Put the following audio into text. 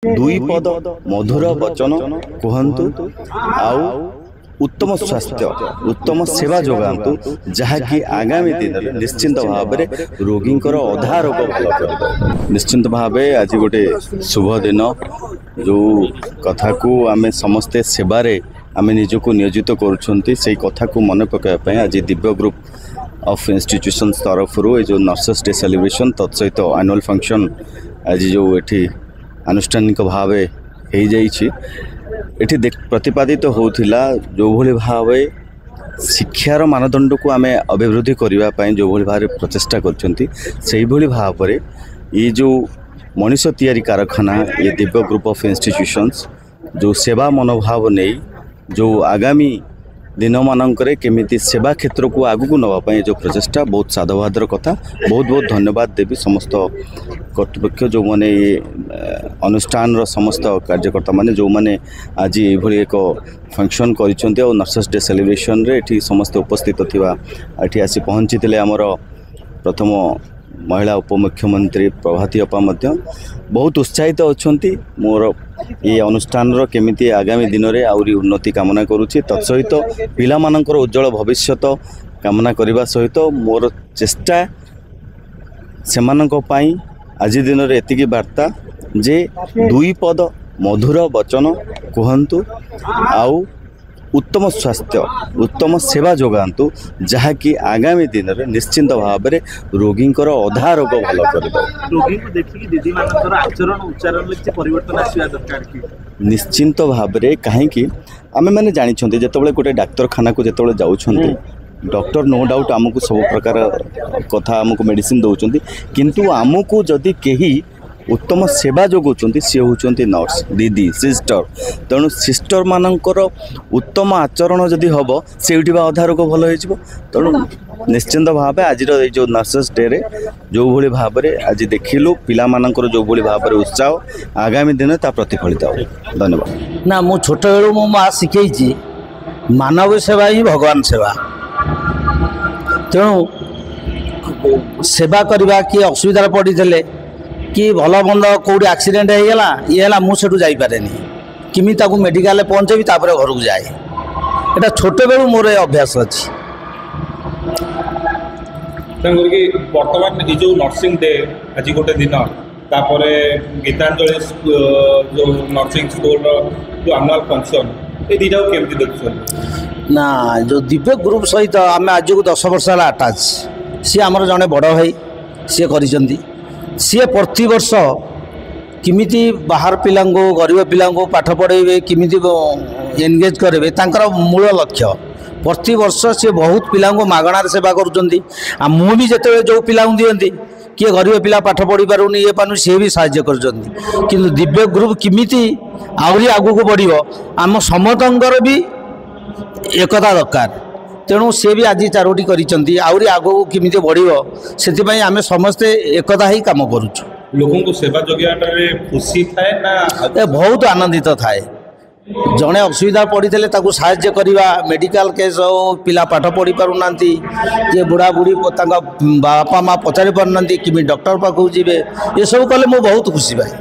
ଦୁଇ ପଦ ମଧୁର ବଚନ କୁହନ୍ତୁ ଆଉ ଉତ୍ତମ ସ୍ୱାସ୍ଥ୍ୟ, ଉତ୍ତମ ସେବା ଯୋଗାନ୍ତୁ, ଯାହାକି ଆଗାମୀ ଦିନରେ ନିଶ୍ଚିନ୍ତ ଭାବରେ ରୋଗୀଙ୍କର ଅଧା ରୋଗ ଭଲ କରିଦେବ। ନିଶ୍ଚିନ୍ତ ଭାବେ ଆଜି ଗୋଟେ ଶୁଭ ଦିନ। ଯେଉଁ କଥାକୁ ଆମେ ସମସ୍ତେ ସେବାରେ ଆମେ ନିଜକୁ ନିୟୋଜିତ କରୁଛନ୍ତି, ସେଇ କଥାକୁ ମନେ ପକାଇବା ପାଇଁ ଆଜି ଦିବ୍ୟ ଗ୍ରୁପ୍ ଅଫ୍ ଇନଷ୍ଟିଚ୍ୟୁସନ୍ସ ତରଫରୁ ଏ ଯେଉଁ ନର୍ସେସ୍ ଡେ ସେଲିବ୍ରେସନ୍, ତତ୍ସହିତ ଆନୁଆଲ୍ ଫଙ୍କସନ୍ ଆଜି ଯେଉଁ ଏଠି ଆନୁଷ୍ଠାନିକ ଭାବେ ହେଇଯାଇଛି, ଏଠି ପ୍ରତିପାଦିତ ହେଉଥିଲା ଯେଉଁଭଳି ଭାବେ ଶିକ୍ଷାର ମାନଦଣ୍ଡକୁ ଆମେ ଅଭିବୃଦ୍ଧି କରିବା ପାଇଁ ଯେଉଁଭଳି ଭାବରେ ପ୍ରଚେଷ୍ଟା କରିଛନ୍ତି, ସେଇଭଳି ଭାବରେ ଏ ଯେଉଁ ମଣିଷ ତିଆରି କାରଖାନା ଏ ଦିବ୍ୟ ଗ୍ରୁପ୍ ଅଫ୍ ଇନଷ୍ଟିଚ୍ୟୁସନ୍ସ ଯେଉଁ ସେବା ମନୋଭାବ ନେଇ ଯେଉଁ ଆଗାମୀ ଦିନମାନଙ୍କରେ କେମିତି ସେବା କ୍ଷେତ୍ରକୁ ଆଗକୁ ନେବା ପାଇଁ ଯେଉଁ ପ୍ରଚେଷ୍ଟା, ବହୁତ ସାଧୁବାଦର କଥା। ବହୁତ ବହୁତ ଧନ୍ୟବାଦ ଦେବି ସମସ୍ତ କର୍ତ୍ତୃପକ୍ଷ, ଯେଉଁମାନେ ଏ ଅନୁଷ୍ଠାନର ସମସ୍ତ କାର୍ଯ୍ୟକର୍ତ୍ତାମାନେ, ଯେଉଁମାନେ ଆଜି ଏଇଭଳି ଏକ ଫଙ୍କସନ୍ କରିଛନ୍ତି ଆଉ ନର୍ସେସ୍ ଡେ ସେଲିବ୍ରେସନରେ ଏଠି ସମସ୍ତେ ଉପସ୍ଥିତ ଥିବା, ଏଠି ଆସି ପହଞ୍ଚିଥିଲେ ଆମର ପ୍ରଥମ ମହିଳା ଉପମୁଖ୍ୟମନ୍ତ୍ରୀ ପ୍ରଭାତୀ ଅପା ମଧ୍ୟ ବହୁତ ଉତ୍ସାହିତ ଅଛନ୍ତି। ମୋର ଏ ଅନୁଷ୍ଠାନର କେମିତି ଆଗାମୀ ଦିନରେ ଆହୁରି ଉନ୍ନତି କାମନା କରୁଛି, ତତ୍ସହିତ ପିଲାମାନଙ୍କର ଉଜ୍ଜଳ ଭବିଷ୍ୟତ କାମନା କରିବା ସହିତ ମୋର ଚେଷ୍ଟା ସେମାନଙ୍କ ପାଇଁ ଆଜି ଦିନରେ ଏତିକି ବାର୍ତ୍ତା ଯେ ଦୁଇ ପଦ ମଧୁର ବଚନ କୁହନ୍ତୁ ଆଉ ଉତ୍ତମ ସ୍ୱାସ୍ଥ୍ୟ, ଉତ୍ତମ ସେବା ଯୋଗାନ୍ତୁ, ଯାହାକି ଆଗାମୀ ଦିନରେ ନିଶ୍ଚିନ୍ତ ଭାବରେ ରୋଗୀଙ୍କର ଅଧା ରୋଗ ଭଲ କରିଦେବ। ରୋଗୀଙ୍କୁ ଦେଖିକି ଦିଦିମାନଙ୍କର ଆଚରଣ ଉଚ୍ଚାରଣରେ କିଛି ପରିବର୍ତ୍ତନ ଆସିବା ଦରକାର କି? ନିଶ୍ଚିନ୍ତ ଭାବରେ। କାହିଁକି ଆମେମାନେ ଜାଣିଛନ୍ତି, ଯେତେବେଳେ ଗୋଟେ ଡାକ୍ତରଖାନାକୁ ଯେତେବେଳେ ଯାଉଛନ୍ତି, ଡକ୍ଟର ନୋ ଡାଉଟ୍ ଆମକୁ ସବୁ ପ୍ରକାର କଥା, ଆମକୁ ମେଡ଼ିସିନ ଦେଉଛନ୍ତି, କିନ୍ତୁ ଆମକୁ ଯଦି କେହି ଉତ୍ତମ ସେବା ଯୋଗାଉଛନ୍ତି, ସିଏ ହେଉଛନ୍ତି ନର୍ସ ଦିଦି, ସିଷ୍ଟର। ତେଣୁ ସିଷ୍ଟରମାନଙ୍କର ଉତ୍ତମ ଆଚରଣ ଯଦି ହେବ, ସେଇଠି ବା ଅଧା ରୋଗ ଭଲ ହେଇଯିବ। ତେଣୁ ନିଶ୍ଚିନ୍ତ ଭାବେ ଆଜିର ଏଇ ଯେଉଁ ନର୍ସେସ୍ ଡେରେ ଯେଉଁଭଳି ଭାବରେ ଆଜି ଦେଖିଲୁ ପିଲାମାନଙ୍କର ଯେଉଁଭଳି ଭାବରେ ଉତ୍ସାହ, ଆଗାମୀ ଦିନରେ ତା ପ୍ରତିଫଳିତ ହେବ। ଧନ୍ୟବାଦ। ନା, ମୁଁ ଛୋଟବେଳୁ ମୋ ମା ଶିଖେଇଛି ମାନବ ସେବା ହିଁ ଭଗବାନ ସେବା। ତେଣୁ ସେବା କରିବା, କିଏ ଅସୁବିଧାରେ ପଡ଼ିଥିଲେ କି ଭଲ ମନ୍ଦ, କେଉଁଠି ଆକ୍ସିଡେଣ୍ଟ ହେଇଗଲା, ଇଏ ହେଲା, ମୁଁ ସେଠୁ ଯାଇପାରେନି, କେମିତି ତାକୁ ମେଡ଼ିକାଲରେ ପହଞ୍ଚେଇବି, ତାପରେ ଘରକୁ ଯାଏ। ଏଇଟା ଛୋଟବେଳୁ ମୋର ଏ ଅଭ୍ୟାସ ଅଛି। ତେଣୁକରିକି ବର୍ତ୍ତମାନ ଏଇ ଯେଉଁ ନର୍ସିଂ ଡେ ଆଜି ଗୋଟେ ଦିନ, ତାପରେ ଗୀତାଞ୍ଜଳି ଯେଉଁ ନର୍ସିଂ ସ୍କୁଲର ଯେଉଁ ଆନୁଆଲ୍ ଫଙ୍କସନ୍, ଏ ଦୁଇଟାକୁ କେମିତି ଦେଖୁଛନ୍ତି? ନା, ଯେଉଁ ଦିବ୍ୟ ଗ୍ରୁପ୍ ସହିତ ଆମେ ଆଜକୁ 10 ବର୍ଷ ହେଲା ଆଟାଚ୍। ସିଏ ଆମର ଜଣେ ବଡ଼ ଭାଇ, ସିଏ କରିଛନ୍ତି। ସିଏ ପ୍ରତିବର୍ଷ କେମିତି ବାହାର ପିଲାଙ୍କୁ, ଗରିବ ପିଲାଙ୍କୁ ପାଠ ପଢ଼େଇବେ, କେମିତି ଏନଗେଜ୍ କରିବେ, ତାଙ୍କର ମୂଳ ଲକ୍ଷ୍ୟ। ପ୍ରତିବର୍ଷ ସିଏ ବହୁତ ପିଲାଙ୍କୁ ମାଗଣାରେ ସେବା କରୁଛନ୍ତି। ଆଉ ମୁଁ ବି ଯେତେବେଳେ ଯେଉଁ ପିଲାଙ୍କୁ ଦିଅନ୍ତି, କିଏ ଗରିବ ପିଲା ପାଠ ପଢ଼ିପାରୁନି, ଇଏ ପାରୁନି, ସିଏ ବି ସାହାଯ୍ୟ କରୁଛନ୍ତି। କିନ୍ତୁ ଦିବ୍ୟ ଗ୍ରୁପ୍ କେମିତି ଆହୁରି ଆଗକୁ ବଢ଼ିବ, ଆମ ସମସ୍ତଙ୍କର ବି ଏକତା ଦରକାର। ତେଣୁ ସେ ବି ଆଜି ଚାରୋଟି କରିଛନ୍ତି, ଆହୁରି ଆଗକୁ କେମିତି ବଢ଼ିବ ସେଥିପାଇଁ ଆମେ ସମସ୍ତେ ଏକତା ହେଇ କାମ କରୁଛୁ। ଲୋକଙ୍କୁ ସେବା ଯୋଗାଇବାରେ ଖୁସି ଥାଏ ନା? ଏ ବହୁତ ଆନନ୍ଦିତ ଥାଏ। ଜଣେ ଅସୁବିଧା ପଡ଼ିଥିଲେ ତାକୁ ସାହାଯ୍ୟ କରିବା, ମେଡ଼ିକାଲ କେସ୍ ହେଉ, ପିଲା ପାଠ ପଢ଼ି ପାରୁନାହାନ୍ତି, କିଏ ବୁଢ଼ା ବୁଢ଼ୀ ତାଙ୍କ ବାପା ମା ପଚାରି ପାରୁନାହାନ୍ତି କେମିତି ଡକ୍ଟର ପାଖକୁ ଯିବେ, ଏସବୁ କଲେ ମୁଁ ବହୁତ ଖୁସି ପାଏ।